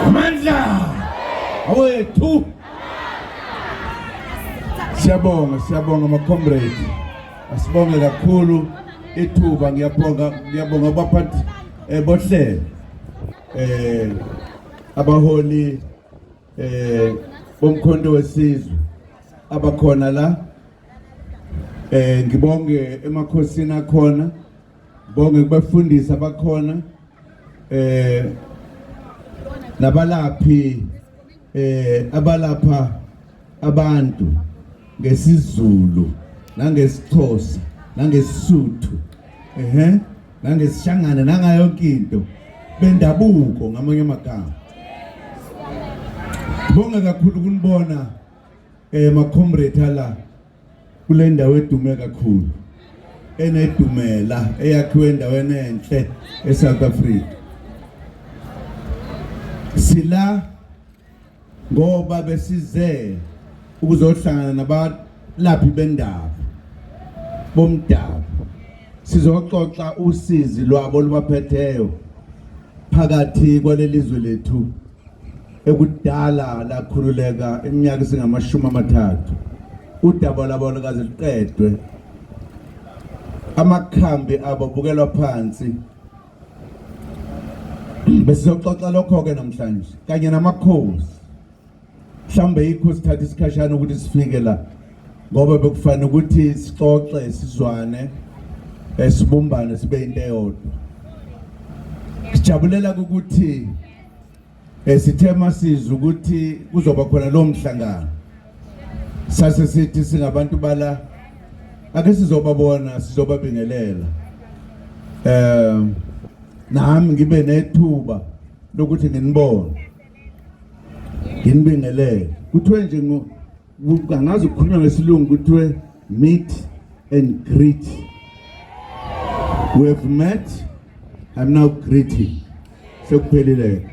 Amandla awethu. Siyabonga, siyabonga ma comrade. Asibonge kakhulu ithuba, ngiyabonga, ngiyabonga abaphathi bohlelo, abaholi boMkhonto weSizwe abakhona la. Ngibonge emakhosini akhona, ngibonge kubafundisi abakhona, nabalaphi abalapha abantu ngesiZulu nangesiXhosa nangeSuthu, nangeSishangane, nangayo yonke into bendabuko ngamanye amagama. Ngibonge kakhulu kunibona ma comrade ala kule ndawo edume kakhulu, enedumela, eyakhiwe endaweni enhle eSouth Africa. Sila ngoba besize ukuzohlangana nabalaphi bendaba bomdabu, sizoxoxa usizi lwabo olubaphetheyo phakathi kwalelizwe lethu ekudala lakhululeka iminyaka isingamashumi 30. Udaba lwabo lukaze luqedwe, amakhambi abo bukelwa phansi. Besizoxoxa lokho-ke namhlanje kanye namakhosi. Mhlawumbe yikho sithatha isikhashana ukuthi sifike la, ngoba bekufanele ukuthi sixoxe, sizwane, sibumbane, sibe into eyodwa. Sijabulela ukuthi sithe masizwe ukuthi kuzoba khona lo mhlangano, sase sithi singabantu bala ake sizobabona, sizobabingelela, nami ngibe nethuba lokuthi nginibone, nginibingelele. Kuthiwe nje angazi ukukhulunywa ngesilungu, kuthiwe meet and greet. We have met, I'm now greeting. Sekuphelile.